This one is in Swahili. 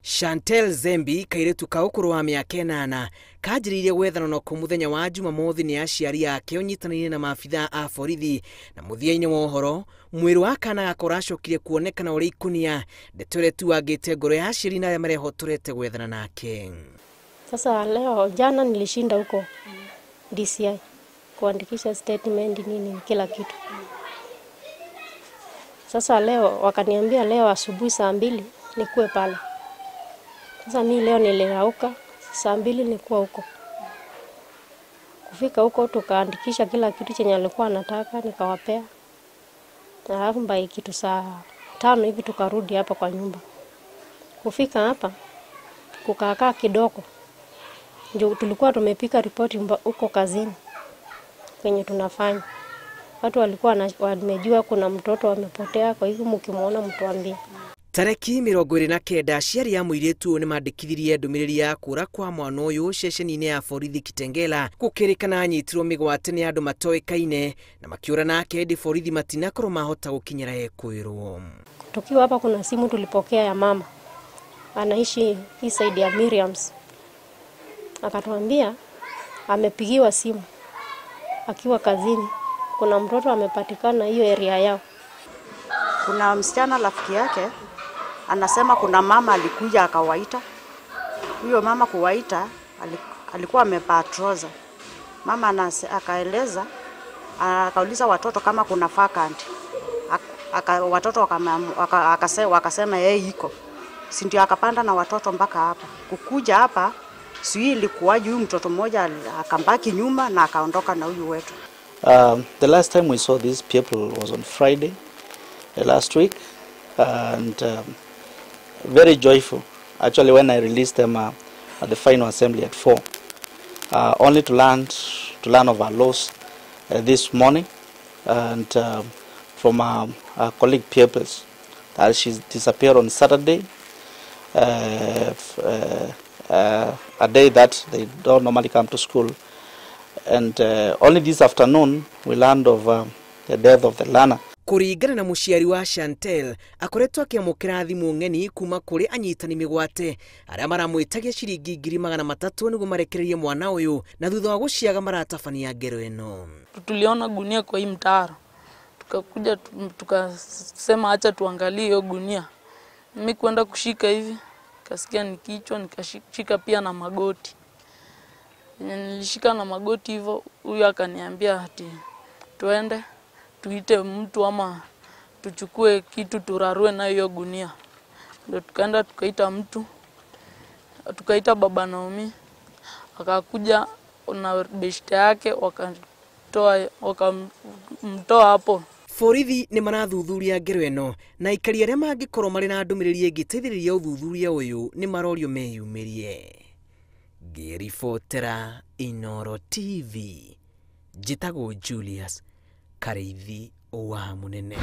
Chantel Zembi kairitu ka ukuru wa miaka 8 kanjiririe gwethana nako muthenya wa Jumamothi ni aciari ake unyitanire na maabithaa a borithi na muthia-ini wa uhoro mwiri wa kana gako uracokire kuonekana uri ikunia ndeto iria tuangite ngoro ya aciari na aria marehotorete gwethana nake. Sasa leo jana nilishinda huko DCI kuandikisha statement nini kila kitu. Sasa leo wakaniambia leo asubuhi saa 2 nikuwe pale. Sasa mimi leo nilirauka saa 2 nilikuwa huko. Kufika huko tukaandikisha kila kitu chenye alikuwa anataka nikawapea. Alafu mbai kitu saa 5 hivi tukarudi hapa kwa nyumba. Kufika hapa kukaa kidogo. Ndio tulikuwa tumepika ripoti huko kazini kwenye tunafanya. Watu walikuwa wamejua kuna mtoto amepotea, kwa hivyo mkimuona mtuambie. Tareki 29 aciari a muiritu ni mandikithirie ndumiriri ya kura kwa mwana uyu ceceni-ini ya borithi Kitengela gukirikana anyitirwo migwate ni andu matoikaine na makiura nake indi borithi matinakorwo mahota gukinyira ekwirwo. Tukiwa hapa kuna simu tulipokea ya mama anaishi hii side ya Miriams, akatuambia amepigiwa simu akiwa kazini, kuna mtoto amepatikana hiyo area yao. Kuna msichana rafiki yake anasema kuna mama alikuja akawaita. Huyo mama kuwaita alikuwa amevaa trouser. Mama akaeleza, akauliza watoto kama kuna vacant. Watoto wakasema yeye iko. Si ndio akapanda na watoto mpaka hapa. Kukuja hapa sijui ilikuwa juu mtoto mmoja akambaki nyuma na akaondoka na huyu wetu. The last time we saw these people was on Friday last week, and very joyful. Actually, when I released them at the final assembly at 4, only to learn of our loss this morning, and from our colleague pupils that she disappeared on Saturday, a day that they don't normally come to school. And only this afternoon we learned of the death of the learner. Kuringana na muciari wa Chantel akoretwo akiamukira thimu ng'eni kuma kuri anyitani migwate aria maramwitagia ciringi 300,000 niguo marekererie mwana uyu na thutha wa guciaga maratabania ngero ino. Tuliona gunia kwa hii mtaro, tukakuja tukasema acha tuangalie hiyo gunia. Mimi kwenda kushika hivi kasikia ni kichwa, nikashika pia na magoti. Nilishika na magoti hivyo, huyu akaniambia ati tuende tuite mtu ama tuchukue kitu turarue na hiyo gunia. Ndio tukaenda tukaita mtu, tukaita baba Naomi, akakuja na beshte yake wakamtoa hapo. Borithi ni marathuthuria ngero ino na aikari aria mangikorwo mari na ndumiriri ingiteithiriria uthuthuria uyu ni marorio meyumirie. Ngiribotera Inooro TV, njitagwo Julius Kariithi wa Munene.